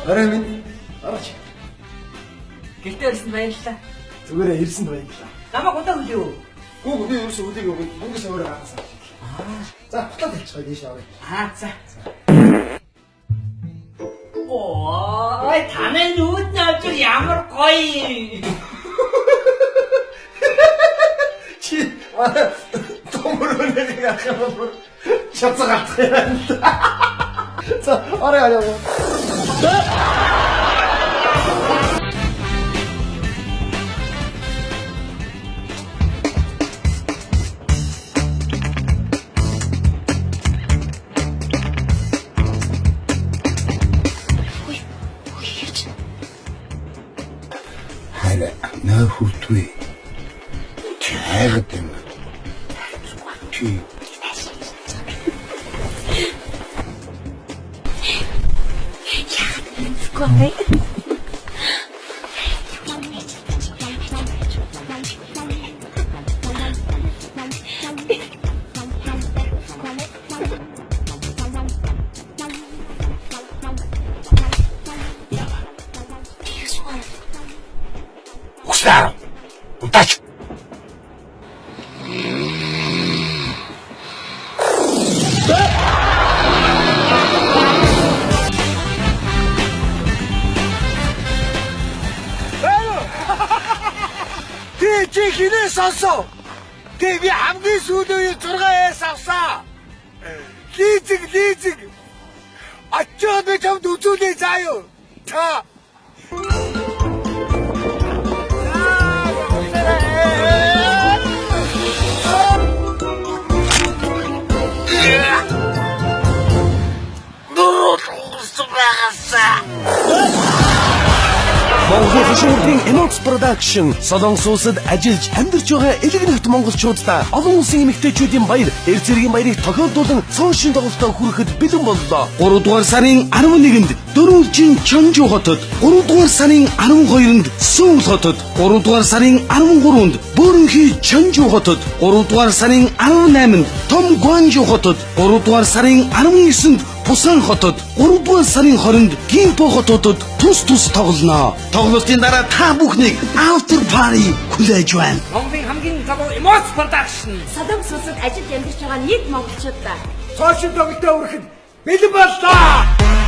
Орой минь орооч. Гэртээ ирсэн баярлалаа. Зүгээрээ ирсэн баярлалаа. Намайг удаа хүлээв. Гүү би ерөөсөө хүлээг өгөөд мөнгөс өөрөө гаргасан. За, хутаа тавьчих тийш авъя. Аа, за. Ой, таны нүд навчир ямар гоё. Чи манай томроо нэг ах юм бол шацгаа гардах юм байна. За, орой орой. Хайр нөө хүртвэ. Чи хайгаад юм. Чи Гоё. Үхсэн. Удаач. Тий чи хинээ сонсов? Тий би хамгийн сүүлийн үеийн 6 S авсан. Лизинг лизинг. Очоод би чамд үзүүлээ заа юу. Та. Монголын хөшүүргийн Emox Production Солонгос улсад ажиллаж амьдарч байгаа элэг нэгт монголчуудаа олон улсын эмэгтэйчүүдийн баяр, эр зэргийн баярыг тохиолдуулан цөөн шин тоглолтоо хүрэхэд бэлэн боллоо. 3 дугаар сарын 11-нд Дөрвөлжин Чонжу хотод, 3 дугаар сарын 12-нд Сөүл хотод, 3 дугаар сарын 13-нд Бөөрөнхий Чонжу хотод, 3 дугаар сарын 18-нд Том Гуанжу хотод, 3 дугаар сарын 19-нд Пусан хотод, 3 дугаар сарын 20-нд Гимпо хотуудад тус тус тоглоно. Тоглолтын дараа та бүхнийг After Party хүлээж байна. Монголын хамгийн залуу Emox Production. Солонгос улсад ажиллаж амьдарч байгаа нийт монголчуудаа Цоошин тоглолтоо өрөхөд бэлэн боллоо.